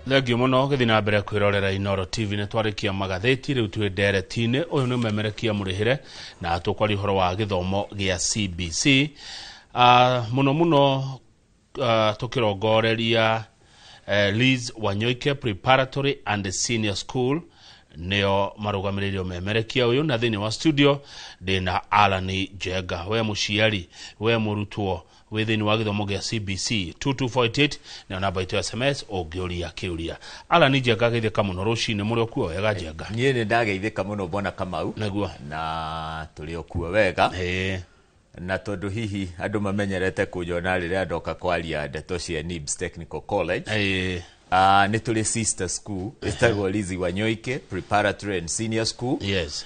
Thengiũ mũno gĩthiĩ na mbere kwĩrorera Inooro TV. Nĩ twarĩkia magathĩti, rĩu twĩ ndereti-inĩ. Ũyũ nĩ ũmemerekia mũrĩhĩre na tũkwaria ũhoro wa gĩthomo gĩa CBC, mũno mũno tũkĩrongoreria Liz Wanyoike Preparatory and Senior School, nĩo marũgamĩrĩire ũmemerekia ũyũ. Na thĩinĩ wa studio ndĩna Alan Njenga. We mũciari, we mũrutwo wĩ thĩinĩ wa gĩthomo gĩa CBC, 22488 nĩyo namba itũ ya SMS ũngĩũria kĩũria. Alan Njenga, geithĩka mũno rũcinĩ. Mũrĩ okuo wega, Njenga? Niĩ nĩ ndageithĩka mũno, bwana Kamau. Na tũrĩ o kuo wega. Na tondũ hihi andũ mamenyerete kũnjona rĩrĩa ndoka kwaria ndeto cia NIBS Technical College, nĩ tũrĩ sister school ĩtagwo Lizzy Wanyoike Preparatory and Senior School.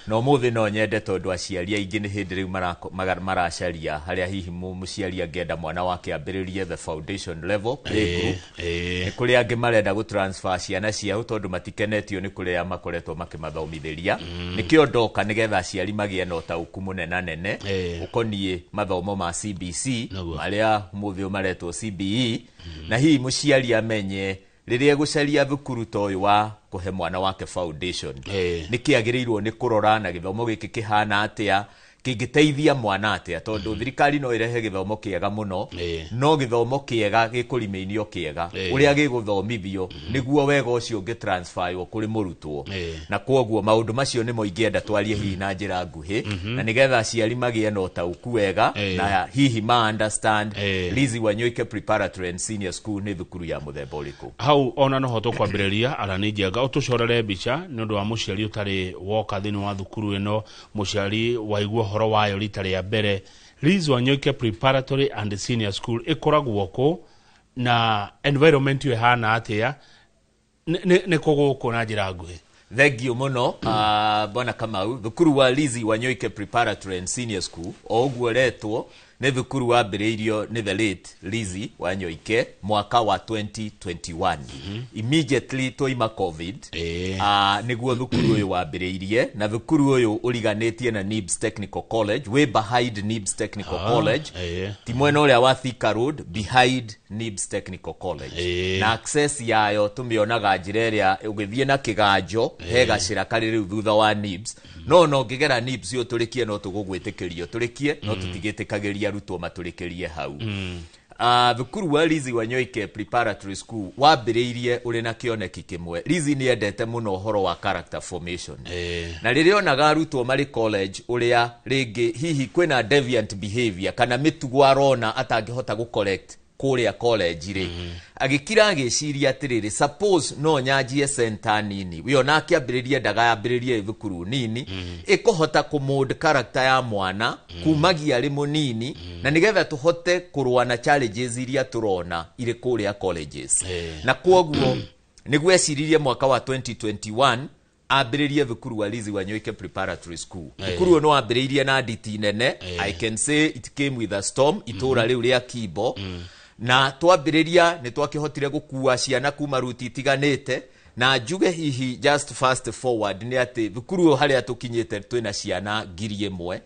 Na ũmũthĩ no nyende, tondũ aciari aingĩ nĩ hĩndĩ rĩu maracaria harĩa hihi mũciari angĩenda mwana wake ambĩrĩrie the foundation level, playgroup. Nĩ kũrĩ angĩ marenda gũ transfer ciana ciao tondũ matikenetio nĩ kũrĩa makoretwo makĩmathomithĩria. Nĩkĩo ndoka, nĩgetha aciari magĩe na ũtaũku mũnenanene ũkoniĩ mathomo ma CBC, marĩa ũmũthĩ ũyũ maretwo CBE, na hihi mũciari amenye rĩrĩa egũcaria thukuru ta ũyũ wa kũhe mwana wake foundation, nĩkĩ agĩrĩirwo nĩ kũrora, na gĩthomo gĩkĩ kĩhana atĩa, kĩngĩteithia mwana atĩa, tondũ thirikari no ĩrehe gĩthomo kĩega mũno, no gĩthomo kĩega gĩkũrimĩinio kĩega, ũrĩa gĩgũthomithio nĩguo wega ũcio ũngĩtransferwo kũrĩ mũrutwo. Na kwoguo maũndũ macio nĩmo ingĩenda twarie hihi na njĩra nguhĩ, na nĩgetha aciari magĩe na ũtaũku wega na hihi ma understand Lizzy Wanyoike Preparatory and Senior School nĩ thukuru ya mũthemba ũrĩkũ. Hau ona noho tũkwambĩrĩria. Alani Njenga, ũtũcorere mbica nĩ ũndũ wa mũciari ũtarĩ woka thĩinĩ wa thukuru ĩno, mũciari waigua ũhoro wayo rita rĩa mbere. Liz Wanyoike Preparatory and Senior School ĩkoragwo kũ, na environment ĩyo ĩhana atĩa? Nĩ kũ gũkũ na njĩra nguhĩ? Thengiũ mũno, bwana Kamau. Thukuru wa Lizzy Wanyoike Preparatory and Senior School, o ũguo ũretwo, nĩ thukuru wambĩrĩirio nĩ the late Lizzy Wanyoike mwaka wa 2021, immediately twaima COVID. Nĩguo thukuru ũyũ wambĩrĩirie, na thukuru ũyũ ũriganĩtie na NIBS Technical College, wĩ behind NIBS Technical College, ti mwena ũrĩa wa Thika Road, behind NIBS Technical College. Na access yayo tũmĩonaga njĩra ĩrĩa ũgĩthiĩ na kĩganjo, he gacĩra karĩ rĩu thutha wa NIBS. No ũngĩgera NIBS ũtũrĩkie, no tũgũgwĩtĩkĩria ũtũrĩkie, no tũtigĩtĩkagĩria arutwo matũrĩkĩrie hau. Thukuru wa Lizzy Wanyoike Preparatory School wambĩrĩirie ũrĩ na kĩoneki kĩmwe. Lizzy nĩ endete mũno ũhoro wa character formation, na rĩrĩa onaga arutwo marĩ college ũrĩa rĩngĩ hihi kwĩna deviant behavior kana mĩtugo arona atangĩhota gũ correct kũrĩa college rĩ, agĩkira agĩciria atĩrĩrĩ, suppose no nyanjie center nini. We ona akĩambĩrĩria, endaga yambĩrĩrie thukuru nini ĩkũhota kũmold character ya mwana kumagia arĩ mũnini, na nĩgetha tũhote kũrũa na challenges iria tũrona irĩ kũrĩa colleges. Na kwoguo nĩguo eciririe mwaka wa 2021 ambĩrĩrie thukuru wa Lizzy Wanyoike Preparatory School. Thukuru ũyũ nĩ wambĩrĩirie na nditi nene. I can say it came with a storm itũra rĩu rĩa Kimbo. Na twambĩrĩria nĩ twakĩhotire gũkua ciana kuma ruti itiganĩte, na njuge hihi just fast forward nĩ atĩ thukuru ũyũ harĩa tũkinyĩte twĩna ciana 1,000,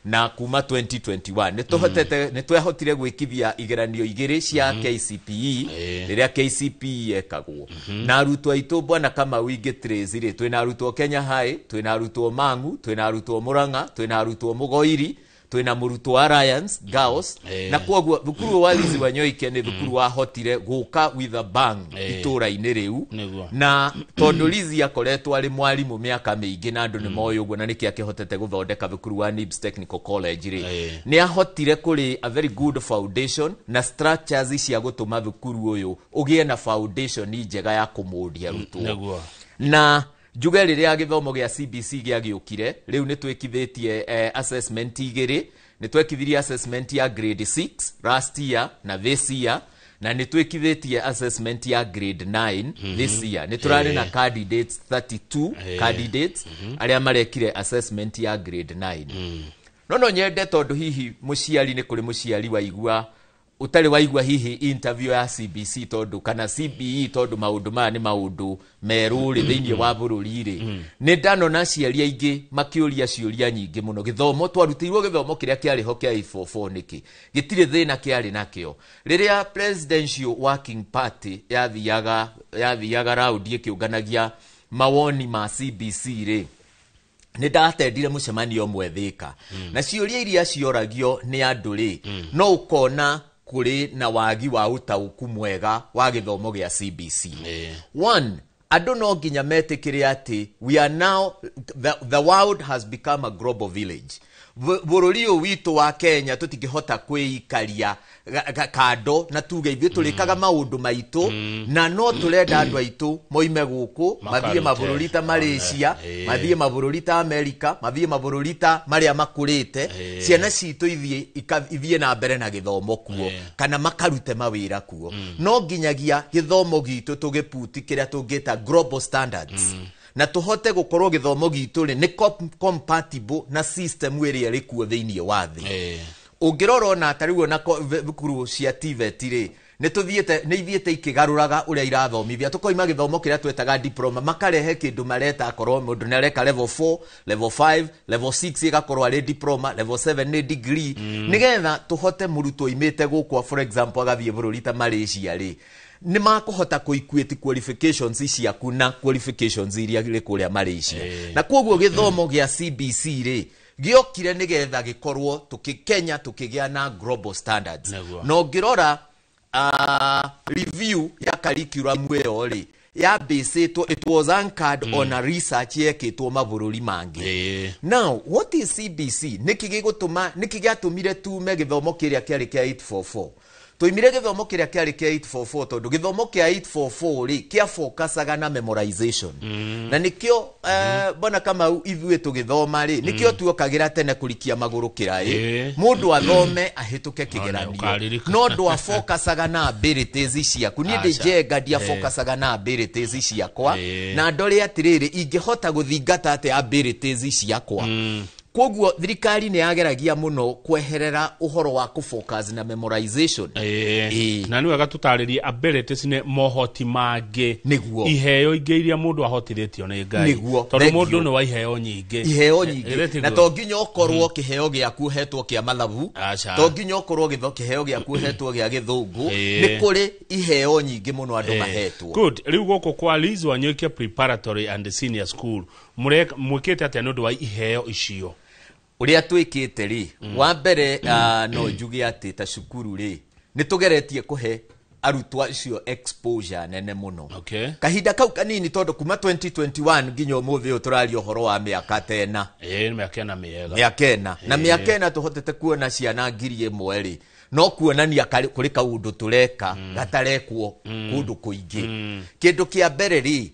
na kuma 2021 nĩ tũhotete, nĩ twahotire gwĩkithia igeranio igĩrĩ cia KCPE rĩrĩa KCPE yekagwo. Na arutwo aitũ, bwana Kamau, ingĩ trace rĩ, twĩna arutwo Kenya High, twĩna arutwo Mang'u, twĩna arutwo Murang'a, twĩna arutwo Mũgoiri, twĩna mũrutwo Alliance Girls. Na kwoguo thukuru wa Lizzy Wanyoike nĩ thukuru wahotire gũka with a bang itũra-inĩ rĩu. Na tondũ Lizzy akoretwo arĩ mwarimũ mĩaka mĩingĩ, na andũ nĩ moĩ ũguo, na nĩkĩo akĩhotete gũthondeka thukuru wa NIBS Technical College rĩ, nĩ ahotire kũrĩ a very good foundation na structures cia gũtũma thukuru ũyũ ũgĩe na foundation njega ya kũmũndia arutwo. Na njuge rĩrĩa gĩthomo gĩa CBC gĩagĩũkire, rĩu nĩ twĩkithĩtie assessment igĩrĩ. Nĩ twekithirie assessment ya grade 6 last year na this year, na nĩ twĩkithĩtie assessment ya grade 9 this year. Nĩ tũrarĩ na candidates 32 candidates arĩa marekire assessment ya grade 9. No nyende, tondũ hihi mũciari, nĩ kũrĩ mũciari waigua. Ũtarĩ waigua hihi interview ya CBC tondu kana CBE, tondu maũndũ maya nĩ maũndũ merũ rĩ thĩinĩ wa bũrũri rĩ, nĩ ndanona aciari aingĩ makĩũria ciũria nyingĩ mũno. Gĩthomo twarutĩirwo, gĩthomo kĩrĩa kĩarĩ ho kĩa 844, nĩkĩ gĩtirĩ thĩna kĩarĩ nakĩo? Rĩrĩa Presidential Working Party yathiaga raundi ĩkĩũnganagia mawoni ma CBC rĩ, nĩ ndatendire mũcemanio ũmwe Thĩka, na ciũria iria cioragio nĩ andũ rĩ, no ũkona kũrĩ na wagi wa ũtaũku mwega wa gĩthomo gĩa CBC. One, andũ no nginya metĩkĩre atĩ we are now the world has become a global village. Bũrũri ũyũ witũ wa Kenya tũtingĩhota kwĩikaria kando na tuge ithuĩ tũrĩkaga maũndũ maitũ, na no tũrenda andũ aitũ moime gũkũ mathiĩ makarute. Mabũrũri ta Malaysia, mathiĩ mabũrũri ta America, mathiĩ mabũrũri ta marĩa makũrĩte, ciana citũ ithiĩ na mbere na gĩthomo kuo kana makarute mawĩra kuo. No nginyagia gĩthomo gitũ tũgĩputi kĩrĩa tũngĩta global standards, na tũhote gũkorwo gĩthomo gitũ rĩ nĩ compatible na system ĩrĩa ĩrĩ kuo thĩinĩ wa thĩ. Ũngĩrora ona ta rĩu ona thukuru cia TVET rĩ, nĩ tũthiĩte, nĩ ithiĩte ikĩgarũraga ũrĩa irathomithia, tũkoima gĩthomo kĩrĩa twetaga diploma, makarehe kĩndũ mareta akorwo mũndũ nĩ areka level 4, level 5, level 6 ĩgakorwo arĩ diploma, level 7 nĩ degree, nĩgetha tũhote mũrutwo oimĩte gũkũ, for example, agathiĩ bũrũri ta Malaysia rĩ, nĩ makũhota kũ-equate qualifications ciaku na qualifications iria irĩ kũrĩa Malaysia. Na koguo gĩthomo gĩa CBC rĩ, gĩokire nĩgetha gĩkorwo tũkĩ Kenya tũkĩgĩa na global standards. Na ũngĩrora review ya curriculum ĩyo rĩ, yambĩcĩtwo, it was anchored on a research yekĩtwo mabũrũri mangĩ. Now, what is CBC? Nĩkĩ gĩgũtũma, nĩkĩ gĩatũmire tume gĩthomo kĩrĩa kĩarĩ kĩa 844? Tũimire gĩthomo kĩrĩa kĩarĩ kĩa 844 tondũ gĩthomo kĩa 844 rĩ, kĩa focusaga na memorization, na nĩkĩo bwana Kamau, ithuĩ tũgĩthoma rĩ, nĩkĩo tuokagĩra tene kũrikia magũrũ kĩraĩ, mũndũ athome ahĩtũke kĩgeranio. Ũkaririkana. No ndwafocusaga na abilities ciaku. Niĩ ndĩ Aca. Njenga, ndiafocusaga na abilities ciakwa, na ndore atĩrĩrĩ, ingĩhota gũthingata atĩa abilities ciakwa? Koguo thirikari nĩ yageragia mũno kweherera ũhoro wa kũfocus na memorization. Na nĩ wega tũtarĩrie, abilities nĩ mohoti mangĩ, iheo ingĩ iria mũndũ ahotithĩtio nĩ Ngai. Tondũ Thank mũndũ you. nĩ wa iheo nyingĩ. Iheo nyingĩ. Githĩ Na tiguo? to nginya ũkorwo kĩheo gĩaku ũhetwo kĩa mathabu, Aca. to nginya ũkorwo kĩheo gĩaku ũhetwo gĩa gĩthũngũ. Nĩ kũrĩ iheo nyingĩ mũno andũ mahetwo. Good. Rĩu gũkũ kwa Liz Wanyoike Preparatory and Senior School mwĩkĩte atĩa nĩ ũndũ wa iheo icio? Ũrĩa twĩkĩte rĩ, wa mbere, no njuge atĩ ta cukuru rĩ, nĩ tũgeretie kũhe arutwo acio exposure nene mũno kahinda kau kanini, tondũ kuma 2021 nginya ũmũthĩ ũyũ tũraria ũhoro wa mĩaka tena. Nĩ mĩaka ĩna mĩega. Mĩaka ĩna, na mĩaka 4 tũhotete kuona ciana 1,000 rĩ, no kuonania kũrĩ kaũndũ tũreka gatarekwo kũndũ kũingĩ. Kĩndũ kĩa mbere rĩ,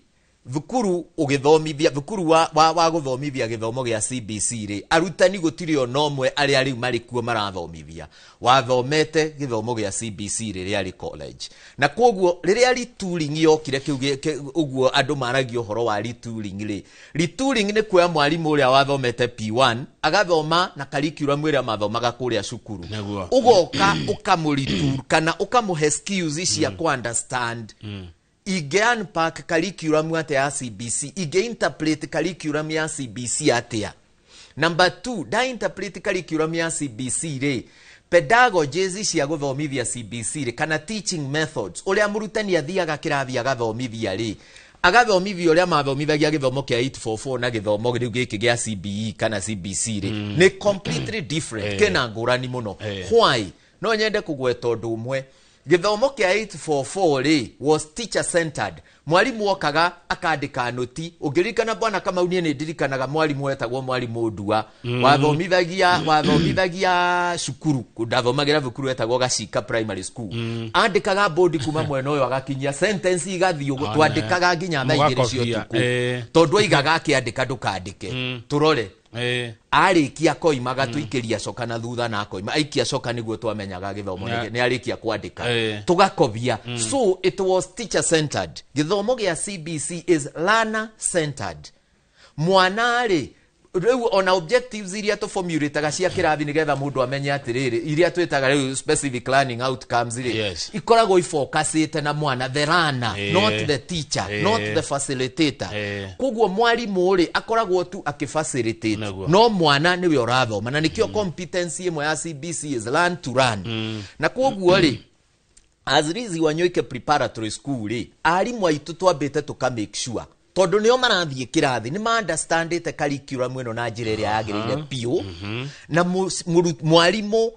thukuru ũgĩthomithia, thukuru wa gũthomithia gĩthomo gĩa CBC rĩ, arutani gũtirĩ ona ũmwe arĩa rĩu marĩ kuo marathomithia wathomete gĩthomo gĩa CBC rĩrĩa arĩ college. Na koguo rĩrĩa retooling yokire, kĩu ũguo andũ maragia ũhoro wa retooling rĩ, retooling nĩ kuoya mwarimũ ũrĩa wathomete P1 agathoma na curriculum ĩrĩa mathomaga kũrĩa cukuru, ũgoka ũkamũretool kana ũkamũhe skills cia kũ understand ingĩ unpack curriculum atĩa ya CBC, ingĩ interpret curriculum ya CBC atĩa. Number two, da interpret curriculum ya CBC rĩ, pedagogies cia gũthomithia CBC rĩ, kana teaching methods, ũrĩa mũrutani athiaga kĩrathi agathomithia rĩ, agathomithia ũrĩa mathomithagia gĩthomo kĩa 844 na gĩthomo rĩu gĩkĩ gĩa CBE kana CBC rĩ, nĩ completely different. Kĩna ngũrani mũno. Why? No nyende kũgweta ũndũ ũmwe. Gĩthomo kĩa 844 rĩ, was teacher centered. Mwarimũ okaga akandĩka noti. Ũngĩririkana, bwana Kamau, niĩ nĩ ndirikanaga mwarimũ wetagwo mwarimũ Ndua, wathomithagia cukuru, ndathomagĩra thukuru wetagwo Gacika Primary School. Andĩkaga bodi kuma mwena ũyũ agakinyia sentence igathiĩ ũguo. Twandĩkaga nginya thaa 2 cia Mũgakobia, ũtukũ, tondũ aigaga akĩandĩka, ndũkandĩke, tũrore. Arĩkia koima gatũikĩria coka na thutha, na akoima aikia coka nĩguo twamenyaga gĩthomo nĩ arĩkia kwandĩka, tũgakobia. So it was teacher centered. Gĩthomo gĩa CBC is learner centered. Mwana rĩ, Rĩu ona objectives iria tũformulataga cia kĩrathi nĩgetha mũndũ amenye atĩrĩrĩ, iria twĩtaga rĩu specific learning outcomes rĩ, ikoragwo ifocusĩte na mwana, the learner, not the teacher, not the facilitator. Koguo mwarimũ rĩ, akoragwo tu akĩfacilitate, no mwana nĩwe ũrathoma, na nĩkĩo competency ĩmwe ya CBC is learn to learn. Na koguo rĩ, as Lizzy Wanyoike Preparatory School rĩ, arimũ aitũ twambĩte tũka make sure tondũ nĩo marathiĩ kĩrathi nĩ ma-understandĩte curriculum ĩno na njĩra ĩrĩa yagĩrĩire biũ. Na mwarimũ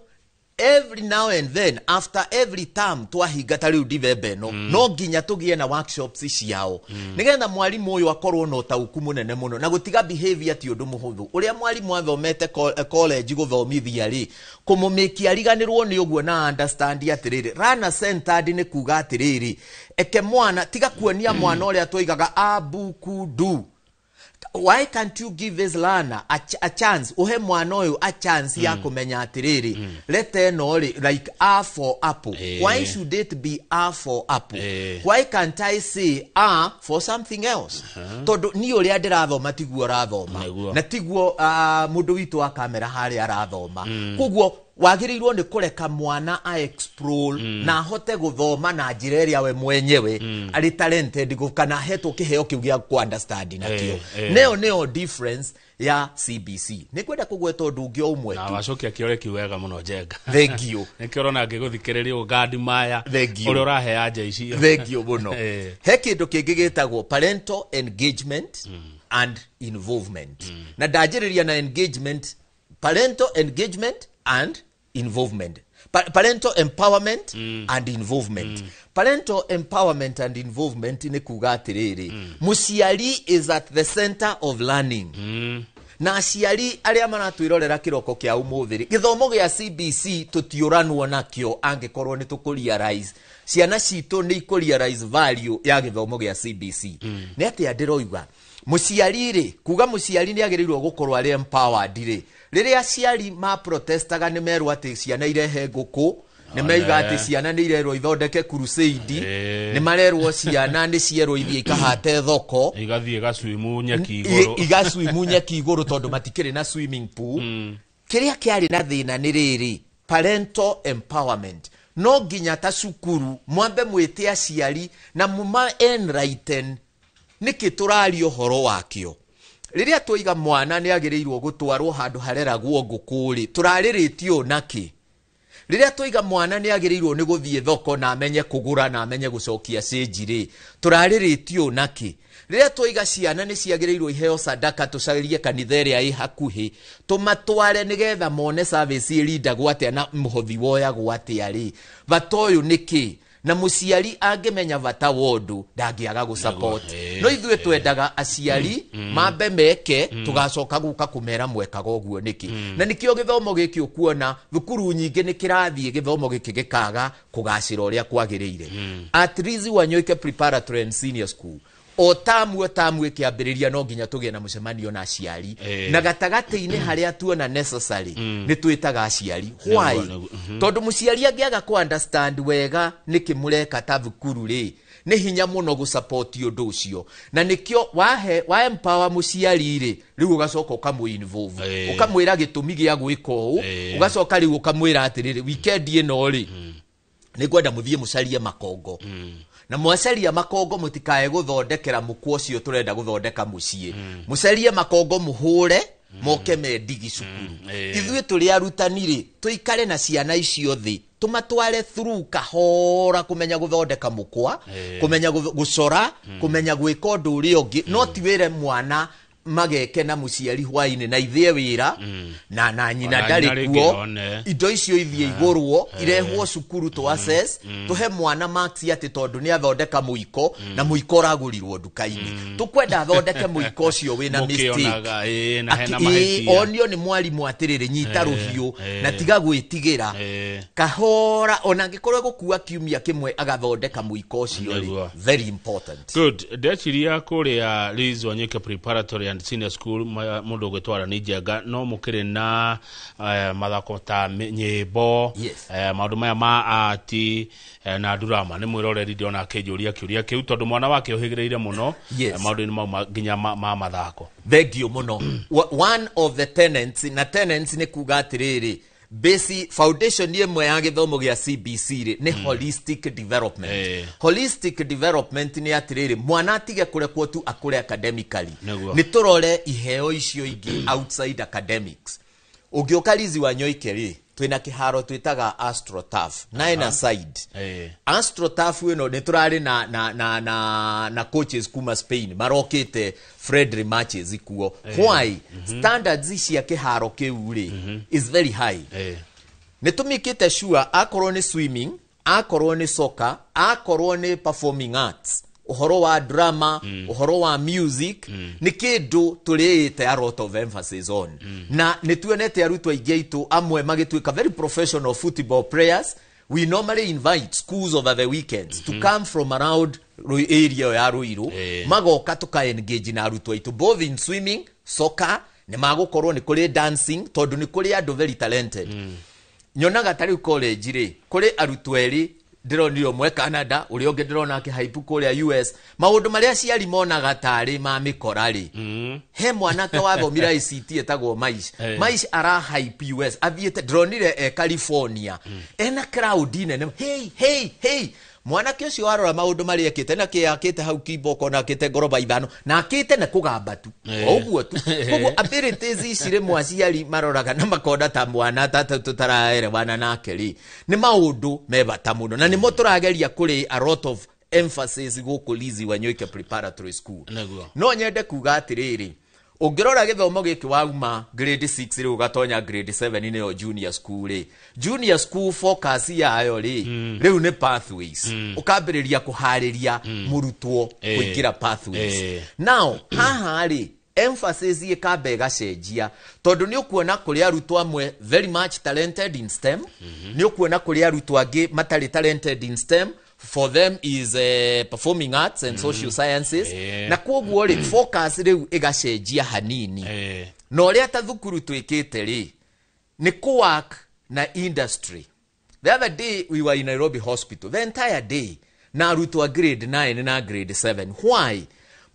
every now and then, after every term twahinga, ta rĩu December ĩno, no nginya tũgĩe na workshops ciao, nĩgetha mwarimũ ũyũ akorwo na ũtaũku mũnene mũno. Na gũtiga behavior ti ũndũ mũhũthũ. Ũrĩa mwarimũ athomete college gũthomithia rĩ, kũmũmĩkia ariganĩrwo nĩ ũguo na understand atĩrĩrĩ, learner centered nĩ kuga atĩrĩrĩ, eke mwana, tiga kuonia mwana ũrĩa twoigaga abukudu. Why can't you give this learner a chance? Uhe mwana ũyũ a chance ya kũmenya atĩrĩrĩ, leta ĩno rĩ, like A for apple, why should it be A for apple? Why can't I say A for something else? Tondũ niĩ ũrĩa ndĩrathoma tiguo ũrathoma, na tiguo mũndũ witũ wa kamera harĩa arathoma. Koguo wagĩrĩirwo nĩ kũreka mwana a explore na ahote gũthoma na njĩra ĩrĩa we mwenyewe arĩ talented kana ahetwo kĩheo kĩu gĩa ku understand nakĩo. Nĩyo nĩyo difference ya CBC. Nĩ kwenda kũgweta ũndũ ũngĩ o ũmwe Na tu. Wacokia kĩũria kĩu wega mũno, Njenga. Thank you. Nĩkĩo ũrona ngĩgũthikĩrĩria ũguo ngandimaya Thank you. ũrĩa ũrahe anja icio. Thank you mũno. He kĩndũ kĩngĩ gĩtagwo parental engagement and involvement, na ndanjĩrĩria na engagement, parental engagement and involvement, parental empowerment and involvement. Parental empowerment and involvement nĩ kuga atĩrĩrĩ, mũciari is at the center of learning. Na aciari arĩa maratwĩrorera kĩroko kĩa ũmũthĩ rĩ, gĩthomo gĩa CBC tũtiũranwo nakĩo angĩkorwo nĩ tũkũrealize ciana citũ nĩ ikũrealize value ya gĩthomo gĩa CBC. Nĩ atĩa ndĩroiga? Mũciari rĩ, kuga mũciari nĩ agĩrĩirwo gũkorwo arĩ empowered rĩ, rĩrĩa aciari ma protestaga nĩ merwo atĩ ciana irehe ngũkũ, nĩ meiga atĩ ciana nĩ irerwo ithondeke crusade, nĩ marerwo ciana nĩ cierwo ithiĩ ikahate thoko, igathiĩ gacuimu nyeki igũrũ. Igacuimu nyeki igũrũ tondũ matikĩrĩ na swimming pool. Kĩrĩa kĩarĩ na thĩna nĩ rĩrĩ, parental empowerment, no nginya ta cukuru mwambe mwĩte aciari na muma enlighten nĩkĩ tũraria ũhoro wakĩo. Rĩrĩa twaiga mwana nĩ agĩrĩirwo gũtwarwo handũ hareragwo ngũkũ rĩ, tũrarĩrĩtio nakĩ? Rĩrĩa twaiga mwana nĩ agĩrĩirwo nĩ gũthiĩ thoko na amenye kũgũra na amenye gũcokia cĩnji rĩ, tũrarĩrĩtio nakĩ? Rĩrĩa twaiga ciana nĩ ciagĩrĩirwo iheo sadaka, tũcarie kanitha ĩrĩa ĩ hakuhĩ tũmatware nĩgetha mone service ĩrindagwo atĩa na mũhothi woyagwo atĩa rĩ, bata ũyũ nĩ kĩ? Na mũciari angĩmenya bata wa ũndũ ndangĩaga gũsupport. No ithuĩ twendaga aciari mambe meke, tũgacoka gũka kũmera mwekaga ũguo nĩkĩ. Na nĩkĩo gĩthomo gĩkĩ ũkuona thukuru nyingĩ nĩ kĩrathiĩ gĩthomo gĩkĩ gĩkaga kũgacĩra ũrĩa kwagĩrĩire. At Lizzy Wanyoike Preparatory and Senior School, o tamu o tamu ĩkĩambĩrĩria no nginya tũgĩe na mũcemanio na aciari, na gatagatĩ-inĩ harĩa tuona necessary nĩ twĩtaga aciari. Why? Nĩguo. Tondũ mũciari angĩaga kũ understand wega nĩkĩ mũreka ta thukuru rĩ, nĩ hinya mũno gũsupport ũndũ ũcio. Na nĩkĩo wahe wa empower mũciari rĩ, rĩu ũgacoka ũkamũ involve, ũkamwĩra gĩtũmi gĩa gwĩka ũũ, ũgacoka rĩu ũkamwĩra atĩrĩrĩ, weekend ĩno rĩ, nĩ ngwenda mũthiĩ mũcarie makongo, na mwacaria makongo mũtikae gũthondekera mũkwa ũcio tũrenda gũthondeka mũciĩ, mũcarie makongo mũhũre moke mendigi cukuru. Ithuĩ tũrĩ arutani rĩ, tũikare na ciana icio thĩ, tũmatware through kahora kũmenya gũthondeka mũkwa, kũmenya gũcora, kũmenya gwĩka ũndũ ũrĩa ũngĩ. No ti wĩre mwana mageke na mũciari hwainĩ na ithĩe wĩra na nyina Ona ndarĩ nyina rĩngĩ kuo, one. Indo icio ithiĩ igũrwo, irehwo cukuru tũ assess, tũhe mwana marks atĩ tondũ nĩ athondeka mũiko na mũiko ũragũrirwo nduka-inĩ. Tũkwenda athondeke mũiko ũcio wĩna mistake. Mũkĩonaga, na hena mahĩtia. Onio nĩ mwarimũ atĩrĩrĩ, nyita rũhiũ na tiga gwĩtigĩra, kahora, ona angĩkorwo egũkua kiumia kĩmwe agathondeka mũiko ũcio rĩ. Nĩguo. Very important. Good. Ndeciria kũrĩa Liz Wanyika Preparatory and And Senior School, mũndũ ũgwĩtwo Alani Njenga, no mũkĩrĩ na mathako ta nyĩmbo, maũndũ maya ma ati na drama. Nĩ mwĩroreri ndĩrona akĩnjũria kĩũria kĩu tondũ mwana wake ũhĩgĩrĩire mũno maũndũ-inĩ mau nginya ma mathako. Thank you mũno. One of the tenants, na tenants nĩ kuga atĩrĩrĩ, basi foundation ĩmwe ya gĩthomo gĩa CBC rĩ nĩ holistic development. Holistic development nĩ atĩrĩrĩ, mwana atige kũrekwo tu akũre academically. Nĩ tũrore iheo icio ingĩ outside academics. Ũngĩũka Lizi Wanyoike rĩ, twĩna kĩharo twĩtaga astroturf, nine aside. Astroturf ĩno nĩ tũrarĩ na coaches kuma Spain marokĩte friendly matches kuo. Why? Standards cia kĩharo kĩu rĩ is very high. Nĩ tũmĩkĩte sure akorwo nĩ swimming, akorwo nĩ soccer, akorwo nĩ performing arts, ũhoro wa drama, ũhoro wa music, nĩ kĩndũ tũrĩĩte a lot of emphasis on. Na nĩ tuonete arutwo aingĩ aitũ amwe magĩtuĩka very professional football players. We normally invite schools over the weekends to come from around area ya Ruiru, magoka tuka engage na arutwo aitũ both in swimming, soccer, nĩ magũkorwo nĩ kũrĩ dancing, tondũ nĩ kũrĩ andũ very talented. Nyonaga ta rĩu college rĩ, kũrĩ arutwo erĩ ndĩronire, ũmwe Canada, ũrĩa ũngĩ ndĩrona akĩhaipu kũrĩa US. Maũndũ marĩa aciari monaga tarĩ ma mĩkora rĩ, he mwanake wathomire ICT etagwo Maish. Maish arahype US, athiĩte, ndĩronire e California ena crowd nene. Hey, hey, hey, mwanake ũcio warora maũndũ marĩa ekĩte na kĩ akĩte hau Kiboko, na akĩte ngoroba 5, na akĩte na kũgamba tu, o ũguo tu. Koguo abilities ici rĩmwe aciari maroraga na makona ta mwana ta tũtaraerewana nake rĩ, nĩ maũndũ me bata mũno, na nĩmo tũrageria kũrĩ a lot of emphasis gũkũ Lizzy Wanyoike Preparatory School. No nyende kuga atĩrĩrĩ, ũngĩrora gĩthomo gĩkĩ, wauma grade 6 rĩ, ũgatonya grade 7, nĩyo junior school rĩ. Junior school focus yayo rĩ, rĩu nĩ pathways. Ũkambĩrĩria kũharĩria mũrutwo kũingĩra pathways. Now haha rĩ, emphasis ĩkamba ĩgacenjia, tondũ nĩ ũkuona kũrĩ arutwo amwe very much talented in STEM, nĩ ũkuona kũrĩ arutwo angĩ matarĩ talented in STEM, for them is performing arts and social sciences. Na koguo rĩ, focus rĩu ĩgacenjia hanini. Na ũrĩa ta thukuru twĩkĩte rĩ, nĩ kũ-work na industry. The other day we were in Nairobi Hospital the entire day na arutwo a grade 9 na grade 7. Why?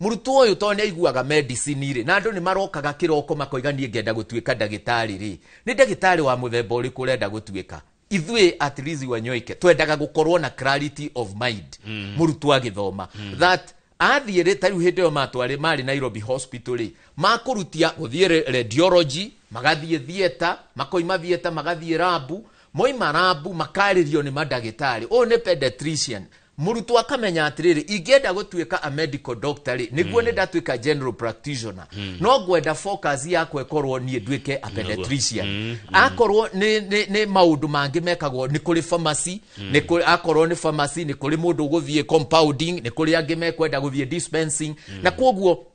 Mũrutwo ũyũ tondũ nĩ aiguaga medicine rĩ, na andũ nĩ marokaga kĩroko makoiga, "Niĩ ngenda gũtuĩka ndagĩtarĩ" rĩ, nĩ ndagĩtarĩ wa mũthemba ũrĩkũ ũrenda gũtuĩka? Ithuĩ at Lizzy Wanyoike twendaga gũkorwo na clarity of mind mũrutwo agĩthoma, that athiĩ rĩ, ta rĩu hĩndĩ ĩyo matwarĩ marĩ Nairobi Hospital rĩ, makũrutia gũthiĩ radiology, magathiĩ theatre, makoima theatre magathiĩ lab, moima lab makarĩrio nĩ mandagĩtarĩ, ũyũ nĩ pediatrician. Mũrutwo akamenya atĩrĩrĩ, ingĩenda gũtuĩka a medical doctor rĩ, nĩguo nĩ ndatuĩka general practitioner, no ngwenda focus yakwa ĩkorwo niĩ nduĩke a pediatrician. Akorwo nĩ maũndũ mangĩ mekagwo, nĩ kũrĩ pharmacy, nĩ kũrĩ, akorwo nĩ pharmacy, nĩ kũrĩ mũndũ ũgũthiĩ compounding, nĩ kũrĩ angĩ mekwenda gũthiĩ dispensing. Na kwoguo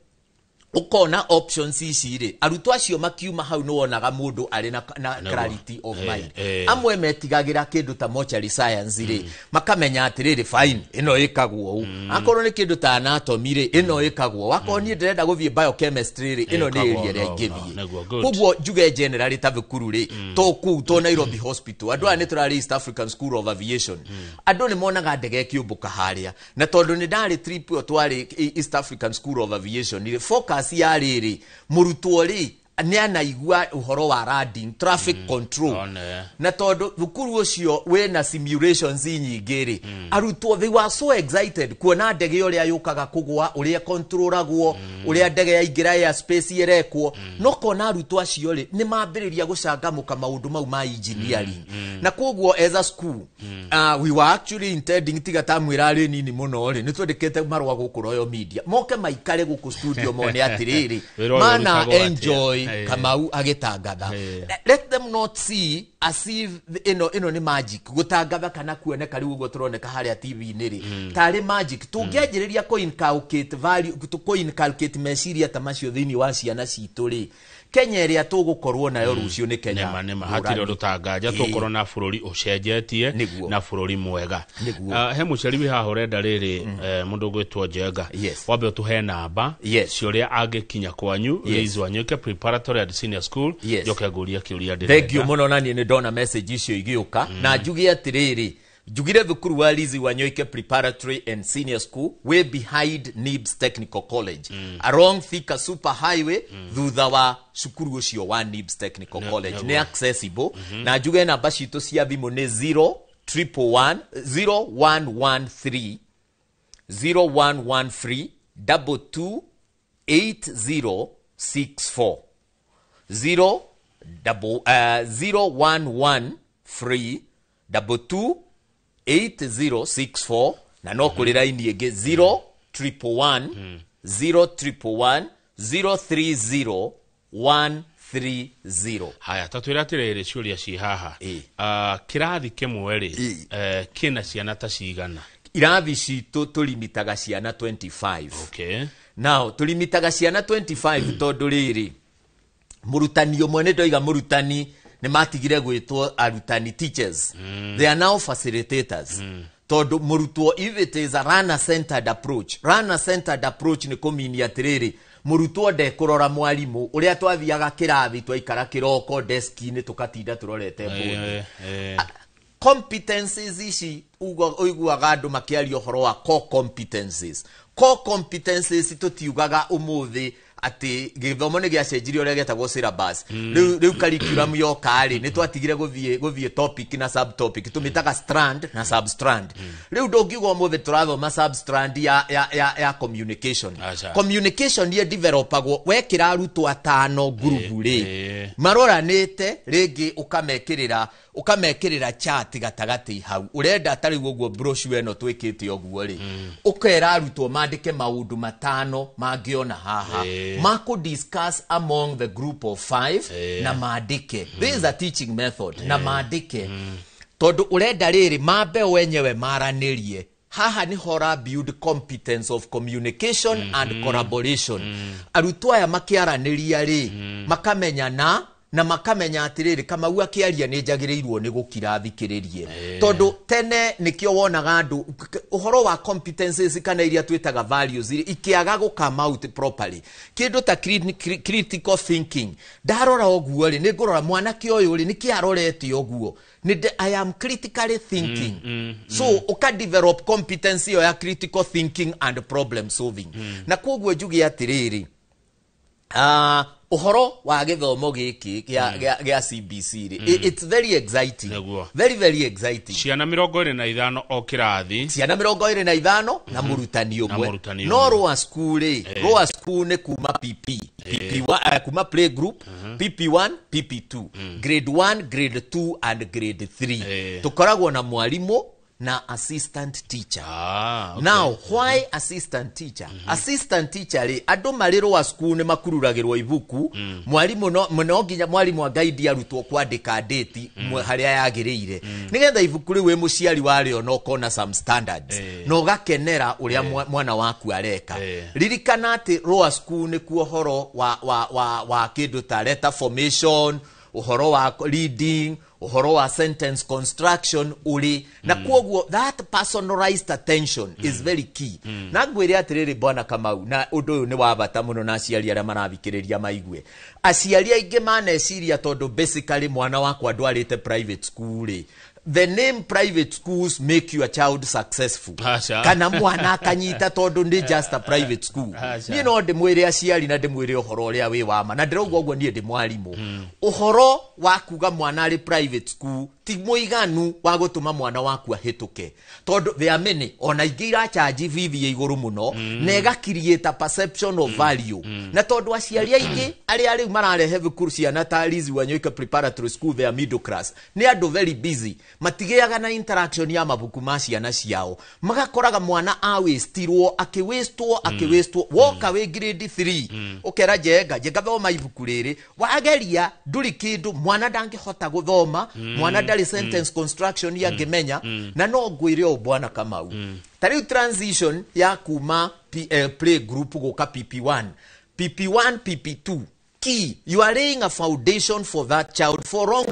ũkona options ici rĩ, arutwo acio makiuma hau nĩ wonaga mũndũ arĩ na clarity of mind. Amwe metigagĩra kĩndũ ta mortuary science rĩ, makamenya atĩrĩrĩ, fine, ĩno ĩkagwo ũũ. Akorwo nĩ kĩndũ ta anatomy rĩ, ĩno ĩkagwo ũũ. Akorwo niĩ ndĩrenda gũthiĩ biochemistry rĩ, ĩno nĩ Ĩkagwo area ĩrĩa no, ingĩthiĩ. no, nĩguo, good. Koguo njuge generally ta thukuru rĩ, to kũu to Nairobi Hospital, andũ aya nĩ tũrarĩ East African School of Aviation, andũ nĩ monaga ndege ĩkĩũmbũka harĩa. Na tondũ nĩ ndarĩ trip ĩyo twarĩ East African School of Aviation rĩ, focus yarĩ rĩ, mũrutwo rĩ, nĩ anaigua ũhoro wa landing, traffic control. One. Na tondũ thukuru ũcio wĩna simulations nyingĩ rĩ, arutwo they were so excited kuona ndege ũrĩa yũkaga kũgwa, ũrĩa controlagwo, ũrĩa ndege yaingĩra airspace ĩrekwo. No kona arutwo acio rĩ, nĩ mambĩrĩria gũcangamũka maũndũ mau ma engineering. Na koguo as a school, we were actually intending, tiga ta mwĩra arĩ nini mũno rĩ, nĩ twandĩkĩte marũa gũkũ Royal Media moke maikare gũkũ studio mone atĩrĩrĩ, Wĩra ũyũ mana ũrutagwo atĩa? enjoy Kamau agĩtangatha. Let them not see. As if ĩno nĩ magic gũtangatha kana kuoneka rĩu ũguo tũroneka harĩa TV-inĩ rĩ, tarĩ magic. Tũngĩanjĩrĩria kũ-inculcate value, kũ-inculcate meciria ta macio thĩinĩ wa ciana citũ rĩ, Kenya ĩrĩa tũgũkorwo nayo rũciũ nĩ Kenya Nĩma nĩma, ngũrani. Hatirĩ ũndũ tanganja tũkorwo na bũrũri ũcenjetie na bũrũri mwega. He mũciari wĩ haha ũrenda rĩrĩ, mũndũ ũgwĩtwo Njenga, wambe ũtũhe namba cia ũrĩa angĩkinya kwanyu, Liz Wanyoike Preparatory and Senior School, njoke ngũrie kĩũria Thank you ndĩrenda. Mũno. Na niĩ nĩ ndona message icio igĩũka, na njuge atĩrĩrĩ, njugire thukuru wa Lizzy Wanyoike Preparatory and Senior School way behind Nibs Technical College, along Thika Super Highway, thutha wa cukuru ũcio wa Nibs Technical College. Nĩ accessible. Na njuge namba citũ cia thimũ nĩ 0 111 0113 0113 22 8064, 0 double 011 3 22 8064, na no kũrĩ raini ĩngĩ 0 111 0 111 030 130. Haya, ta twĩre atĩrĩrĩ, ciũria ci haha. Kĩrathi kĩmwe rĩ, kĩna ciana ta cigana? Irathi citũ tũrimitaga ciana 25. Now tũrimitaga ciana 25 tondũ rĩrĩ, mũrutani ũmwe, nĩ ndoiga mũrutani nĩ matigire gwĩtwo arutani, teachers. They are now facilitators, tondũ mũrutwo, if it is a learner centered approach, learner centered approach nĩ kũminia atĩrĩrĩ, mũrutwo ndekũrora mwarimũ. Ũrĩa twathiaga kĩrathi, twaikara kĩroko deski-inĩ, tũkatinda tũrorete mbũndi. Competencies ici ũiguaga andũ makĩaria ũhoro wa core competencies. Core competencies, tũtiugaga ũmũthĩ atĩ gĩthomo nĩ gĩacenjirie ũrĩa gĩetagwo syllabus. Rĩu curriculum yoka rĩ, nĩ twatigire gũthiĩ topic na subtopic, tũmĩtaga strand na substrand. Rĩu ndũngiuga ũmũthĩ tũrathoma substrand ya communication. Aca. Communication ye developagwo wekĩra arutwo atano ngurubu rĩ, maroranĩte, rĩngĩ ũkamekĩrĩra chat gatagatĩ hau ũrenda. Ta rĩu ũguo brochure ĩno twĩkĩte ũguo rĩ, ũkera arutwo mandĩke maũndũ matano mangĩona haha makũ discuss among the group of five, na mandĩke. This is a teaching method. Na mandĩke tondũ ũrenda rĩrĩ mambe wenyewe maranĩrie. Haha nĩ hora build competence of communication and collaboration. Arutwo aya makĩaranĩria rĩ, makamenyana na makamenya atĩrĩrĩ, Kamau akĩaria nĩ njagĩrĩirwo nĩ gũkira thikĩrĩrie, tondũ tene nĩkĩo wonaga andũ ũhoro wa competences kana iria twĩtaga values ikĩaga gũ come out properly. Kĩndũ ta critical thinking, ndarora ũguo rĩ, nĩ ngũrora mwanake ũyũ rĩ, nĩkĩ arorete ũguo? I am critically thinking. So ũka develop competence ĩyo ya critical thinking and problem solving. Na koguo njuge atĩrĩrĩ, ũhoro wa gĩthomo gĩkĩ gĩa CBC rĩ, it's very exciting. Very very exciting. Ciana 25 o kĩrathi. Ciana 25 na mũrutani ũmwe. Mũrutani No ũmwe. Lower school rĩ, lower school nĩ kuma PP PP1, kuma play group, PP1, PP2, grade 1, grade 2 and grade 3. Tũkoragwo na mwarimũ na assistant teacher. Now why assistant teacher? Assistant teacher rĩ, andũ marĩ lower school nĩ makururagĩrwo ibuku. Mwarimũ no nginya mwarimũ angaidi arutwo kwandĩka date harĩa yagĩrĩire, nĩgetha ibuku rĩu wĩ mũciari warĩo na ũkona some standards na ũgakenera ũrĩa mwana waku areka. Ririkana atĩ lower school nĩkuo ũhoro wa kĩndũ ta letter formation, ũhoro wa reading, ũhoro wa sentence construction ũrĩ na kwoguo that personalized attention is very key. Na ngwĩre atĩrĩrĩ, bwana Kamau, na ũndũ ũyũ nĩ wa bata mũno na aciari arĩa marathikĩrĩria maigue. Aciari aingĩ maneciria tondũ basically mwana wakwa ndwarĩte private school rĩ, the name private schools make your child successful. Aca. Kana mwana akanyita tondũ nĩ just a private school. Aca. Niĩ no ndĩmwĩre aciari na ndĩmwĩre ũhoro ũrĩa wĩ wa ma, na ndĩrauga ũguo niĩ ndĩ mwarimũ. Ũhoro wa kuga mwana arĩ private school ti Ti mũiganu wa gũtũma mwana waku ahĩtũke, tondũ there are many ona ingĩ iracharge bithi ya igũrũ mũno na ĩga create a perception of value. Na tondũ aciari aingĩ arĩa rĩu mararehe thukuru ciana ta Lizzy Wanyoike Preparatory School, they are middle class, nĩ andũ very busy, matigĩaga na interaction ya mabuku ma ciana ciao. Magakoraga mwana awastirwo, akĩwastwo, akĩwastwo. Woka wĩ grade 3, ũkera Njenga, "Njenga, thoma ibuku rĩrĩ." Wageria, ndũrĩ kĩndũ, mwana ndangĩhota gũthoma, mwana ndarĩ sentence construction angĩmenya. Na no ngwĩre ũũ, bwana Kamau, ta rĩu transition ya kuma play group gũka PP1, PP1, PP2, key, you are laying a foundation for that child for long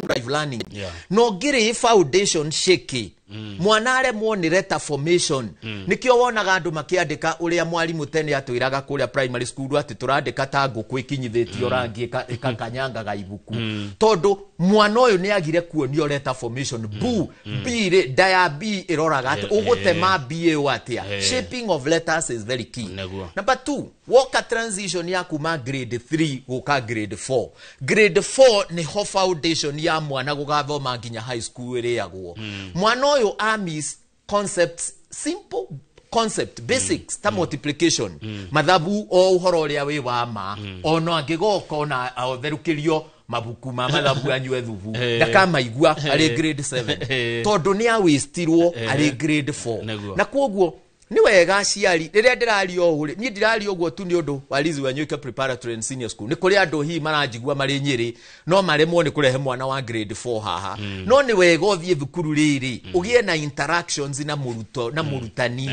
life learning. No ngĩrĩ foundation shaky, mwana aremwo nĩ letter formation. Nĩkĩo wonaga andũ makĩandĩka ũrĩa mwarimũ tene atwĩraga kũrĩa primary school atĩ tũrandĩka ta ngũkũ ĩkinyithĩtio rangi, ĩkakanyangaga ibuku, tondũ mwana ũyũ nĩ agire kuonio letter formation. Bu B rĩ, nda ya B ĩroraga atĩ ũgũtema B ĩyo atĩa. Shaping of letters is very key. Number two, woka transition ya kuma grade 3 gũka grade 4, grade 4 nĩho foundation ya mwana gũgathoma nginya high school ĩrĩagwo. Mwana ũyũ a miss concepts, simple concept basics ta multiplication, mathabu, o ũhoro ũrĩa wĩ wa ma. Ona angĩgoka ona atherũkĩrio mabuku ma mathabu, anyue thubu, ndakamaigua arĩ grade 7, tondũ nĩ awastirwo arĩ grade 4. Na kwoguo nĩ wega aciari, rĩrĩa ndĩraria ũũ rĩ, niĩ ndiraria ũguo tu nĩ ũndũ wa Lizzy Wanyoike Preparatory and Senior School. Nĩ kũrĩ andũ hihi maranjigua marĩ Nyĩrĩ, no maremwo nĩ kũrehe mwana wa grade 4 haha. No nĩ wega ũthiĩ thukuru rĩrĩ, ũgĩe na interactions na mũrutwo na mũrutani.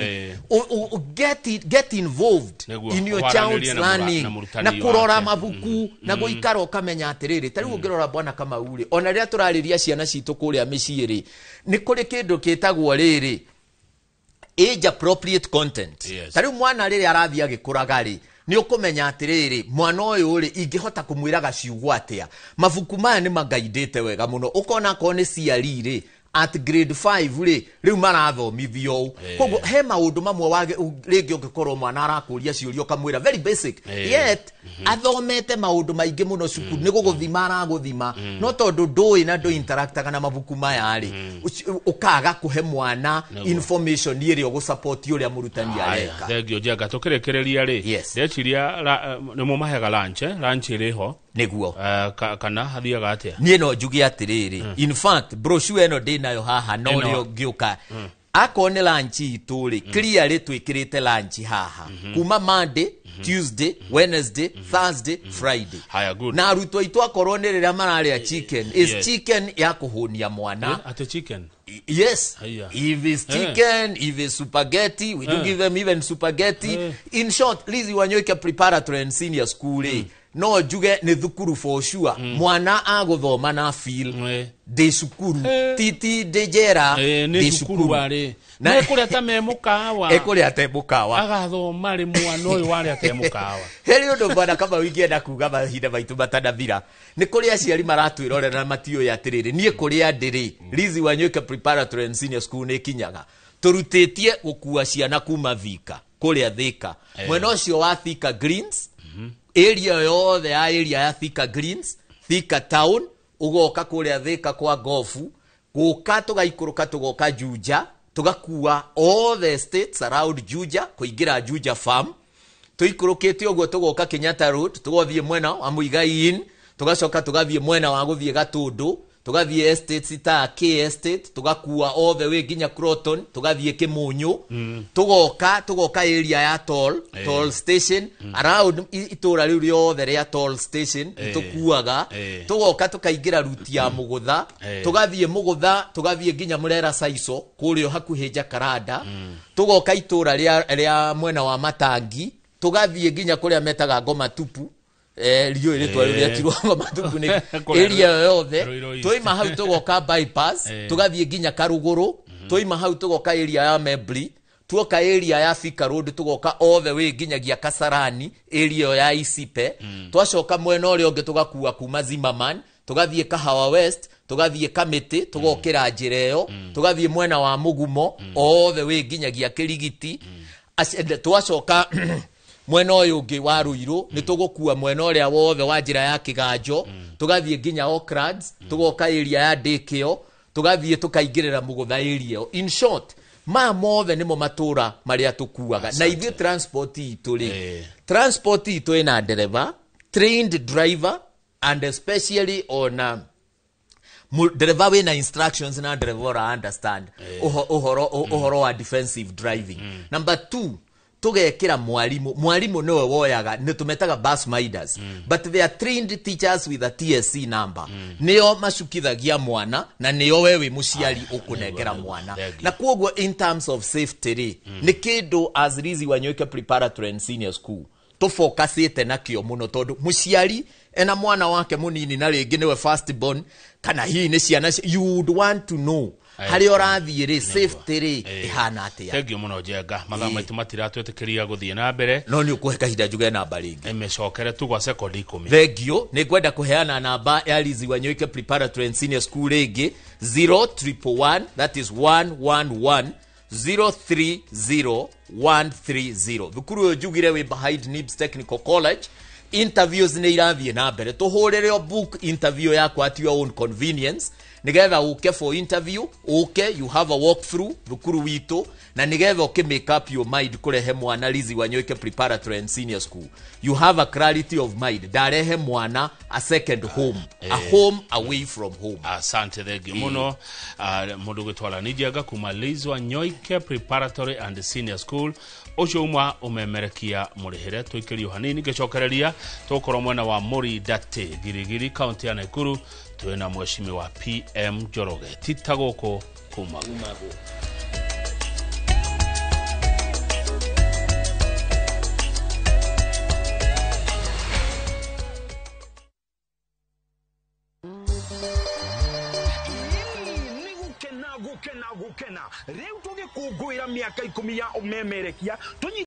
Get involved in your Waranĩrie child's na learning na mũrutani na kũrora wake. mabuku na gũikara ũkamenya atĩrĩrĩ, ta rĩu ũngĩrora, bwana Kamau rĩ, ona rĩrĩa tũrarĩria ciana citũ kũrĩa mĩciĩ rĩ, nĩ kũrĩ kĩndũ kĩtagwo rĩrĩ, age appropriate content. Ta rĩu mwana rĩrĩa arathiĩ agĩkũraga rĩ, nĩ ũkũmenya atĩrĩrĩ, mwana ũyũ rĩ, ingĩhota kũmwĩraga ciugo atĩa? Mabuku maya nĩ magaindĩte wega mũno. Ũkona akorwo nĩ CRE rĩ, at grade 5 rĩ, rĩu marathomithio ũũ. Koguo he maũndũ mamwe rĩngĩ ũngĩkorwo mwana arakũria ciũria, ũkamwĩra very basic, yet athomete maũndũ maingĩ mũno cukuru, nĩ gũgũthima aragũthima, no tondũ ndũĩ na ndũ interactaga na mabuku maya rĩ, ũkaga kũhe mwana information ĩrĩa ũgũsupport ũrĩa mũrutani areka. Thengio, Njenga. Tũkĩrĩkĩrĩria rĩ, ndeciria nĩ mũmaheaga lunch, eh? Lunch ĩrĩ ho? Nĩguo. Kana hathiaga atĩa? Niĩ no njuge atĩrĩrĩ, in fact brochure ĩno ndĩ nayo haha, no Ĩno. rĩo ngĩũka, akorwo nĩ lunch itũ rĩ, clearly twĩkĩrĩte lunch haha kuma Monday, Tuesday, Wednesday, Thursday, Friday. Haya, good. Na arutwo aitũ, akorwo nĩ rĩrĩa mararĩa chicken, is chicken ya kũhũnia mwana. Atĩ chicken? Yes. Haya. If it's chicken, if it's spaghetti, we do give them even spaghetti. In short, Lizzy Wanyoike Preparatory and Senior School rĩ, no njuge nĩ thukuru for sure mwana agũthoma na feel ndĩ cukuru, ti ndĩ njera. Nĩ Ndĩ cukuru warĩ ekũrĩa ta me mũkawa. Ekũrĩa te mũkawa. Agathoma rĩ, mwana ũyũ warĩa te mũkawa. Harĩ ũndũ, bwana kama ingĩenda kuga mahinda maitũ matanathira. Nĩ kũrĩ aciari maratwĩrorera na matiũĩ atĩrĩrĩ, niĩ kũrĩa ndĩrĩ, Lizzy Wanyoike Preparatory and Senior School nĩ ĩkinyaga. Tũrutĩtie gũkua ciana kuma Thika, kũrĩa Thika, mwena ũcio wa Thika Greens area, yothe ya area ya Thika Greens, Thika Town, ũgoka kũrĩa Thika kwa gofu, gũka tũgaikũrũka, tũgoka Juja, tũgakua all the estates around Juja, kũingĩra Juja Farm, tũikũrũkĩte ũguo tũgoka Kenyatta Road, tũgathiĩ mwena wa Muigai Inn, tũgacoka tũgathiĩ mwena wa gũthiĩ Gatũndũ, tũgathiĩ estates ta K Estate, tũgakua all the way nginya Croton, tũgathiĩ Kĩmũnyũ, tũgoka area ya Toll, Toll Station, around itũra rĩu rĩothe rĩa Toll Station tũkuaga. Tũgoka tũkaingĩra ruti ya Mũgũtha, tũgathiĩ Mũgũtha, tũgathiĩ nginya Mũrera Saico kũrĩa hakuhĩ Jakaranda, tũgoka itũra rĩa mwena wa Matangi, tũgathiĩ nginya kũrĩa metaga Ngoma Tupu. Riũĩ rĩtwa rĩu rĩetirwo Ngoma Tupu nĩ Kũrĩa area ĩyo yothe. Ruiru East. Twaima hau tũgoka bypass, tũgathiĩ nginya Karũgũrũ. Twaima hau tũgoka area ya Membli, tuoka area ya Thika Road, tũgoka all the way nginyagia Kasarani, area ĩyo ya Isipe. Twacoka mwena ũrĩa ũngĩ tũgakua kuma Zimmerman, tũgathiĩ Kahawa West, tũgathiĩ Kamĩtĩ, tũgokĩra njĩra ĩyo, tũgathiĩ mwena wa Mũgumo all the way nginyagia Kĩrigiti. Twacoka Mwena ũyũ ũngĩ wa Ruiru nĩ tũgũkua mwena ũrĩa wothe wa njĩra ya Kĩganjo, tũgathiĩ nginya Oaklands, tũgoka area ya Ndĩkĩo, tũgathiĩ tũkaingĩrĩra Mũgũtha area ĩyo. In short, maya mothe nĩmo matũra marĩa tũkuaga. Na ithuĩ transport itũ rĩ, transport itũ ĩna ndereba, trained driver, and especially ona ndereba wĩna instructions na ndereba ũra understand ũhoro wa defensive driving. Number two, tũgekĩra mwarimũ. Mwarimũ nĩwe woyaga, nĩ tũmetaga bus minders, but they are trained teachers with a TSC number. Nĩo macukithagia mwana na nĩo we wĩ mũciari ũkũnengera mwana. Thank you. Na kwoguo in terms of safety rĩ, nĩ kĩndũ as Lizzy Wanyoike Preparatory and Senior School tũfocusĩte nakĩo mũno, tondũ mũciari ena mwana wake mũnini na rĩngĩ nĩwe first born kana hihi nĩ ciana you would want to know harĩa ũrathiĩ rĩ, safety rĩ ĩhana atĩa. Thengiũ mũno Njenga, mathaa maitũ matiratwĩtĩkĩria gũthiĩ na mbere. No nĩ ũkũhe kahinda njuge namba rĩngĩ. Mĩcokere tu gwa sekondi 10. Thengio. Nĩ ngwenda kũheana namba ya Lizzy Wanyoike Preparatory and Senior School rĩngĩ, 0111, that is 111 030130. Thukuru ũyũ njugire wĩ behind Nibs Technical College. Interviews nĩ irathiĩ na mbere. Tũhũrĩre o book interview yaku at your own convenience, nigetha ũke for interview, ũke you have a walk through thukuru witũ, na nigetha ũkĩ make up your mind kũrehe mwana Lizzy Wanyoike Preparatory and Senior School, you have a clarity of mind, ndarehe mwana a second home, a home away from home. Asante, thengiũ mũno. Mũndũ gwĩtwara nĩ Njenga kuma Liz Wanyoike Preparatory and Senior School, ũcio uma ũmemerekia mũrĩhĩre. Tũikĩrio hanini, ngĩcokereria tũgũkorwo mwena wa Mũrindatĩ, Girigiri, kaunti ya Nakuru. Twĩna mheshimiwa PM Njoroge tita gũkũ kuma. Nĩ gũkena gũkena gũkena rĩu tũgĩkũngũĩra mĩaka 10 ya ũmemerekia tũnyi.